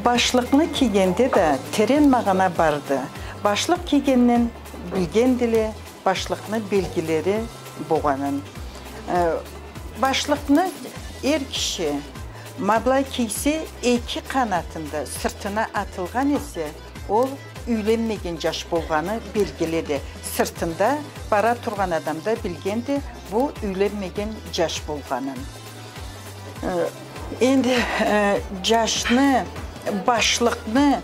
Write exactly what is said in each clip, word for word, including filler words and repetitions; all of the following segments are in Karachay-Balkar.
Башлыкъны кийгенде да терен магъана барды. Башлыкъ кийгенден билгендиле башлыкъны белгилери богъанын. Э, башлыкъны эр киши ма былай кийсе, эки къанатын да сыртына атылгъан эсе, ол юйленмеген джаш болгъаны белгилиди. Сыртында бара тургъан адам да билгенди бу юйленмеген джаш болгъанын. Э, энди, э, джашны, башлыкъны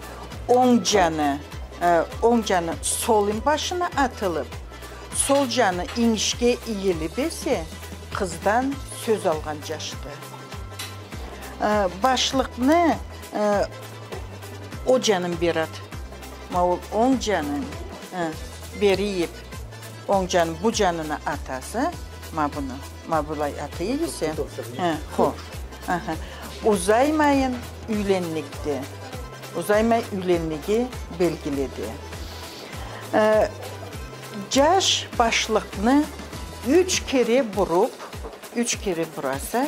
онг джаны, э, онг джаны сол инбашына атылыб, сол джаны ингишге ийилиб эсе, къыздан сёз алгъан джашды. Э, башлыкъны, э, ол джанын бери ат. Ма ол онг джанын, э, бери ийиб, онг джанын бу джанына атаса, ма буну, ма былай атыйыкъ эсе. Э, хо. Аха. Узаймайын юйленнигди. Узаймай юйленниги белгилиди. Э, джаш башлыкъны юч кере буруб, юч кере бураса,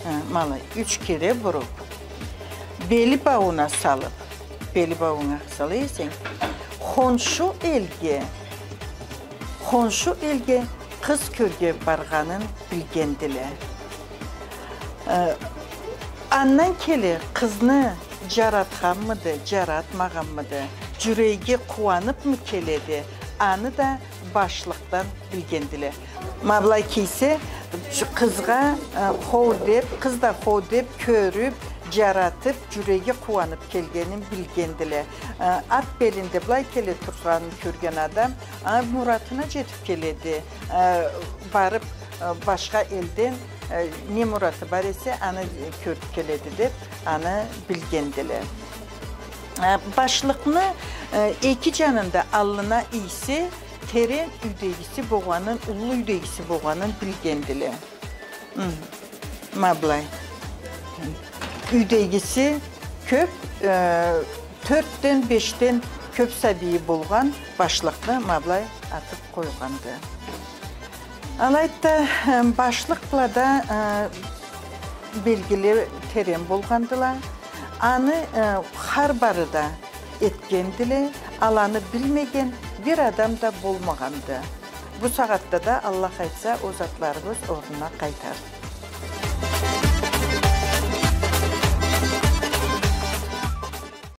э, ма алай, юч кере буруб, бели баууна салыб, бели баууна сала эсенг, хоншу элге, хоншу элге къыз кёрюрге баргъанын билгендиле. Э, андан келе къызны джаратханмыды, джаратмагъанмыды, джюреги къууаныбмы келеди, аны да башлыкъдан билгендиле. Ма былай кийсе, къызгъа, э, хо деб, къыз да хо деб, кёрюб, джаратыб, джюреги къууаныб келгенин билгендиле. Э, ат белинде былай келе тургъанын кёрген адам, а, муратына джетиб келеди. Э, барыб, э, башха элден, э, не мураты бар эсе, аны кёрюб келеди деб, аны билгендиле. Э, башлыкъны, э, эки джанында аллына ийсе, терен юйдегиси болгъанын, уллу юйдегиси болгъанын билгендиле. Хы. Ма былай. Юйдегиси кёб, э, тёртден, бешден кёб сабийи болгъан башлыкъны ма былай атыб къойгъанды. Алайды да, э, башлыкъ бла да, э, белгили терен болгъандыла. Аны, э, хар бары да этгендиле, аланы билмеген бир адам да болмагъанды. Бу сагъатда да, Аллах айтса, ол затларыбыз орнуна къайтар.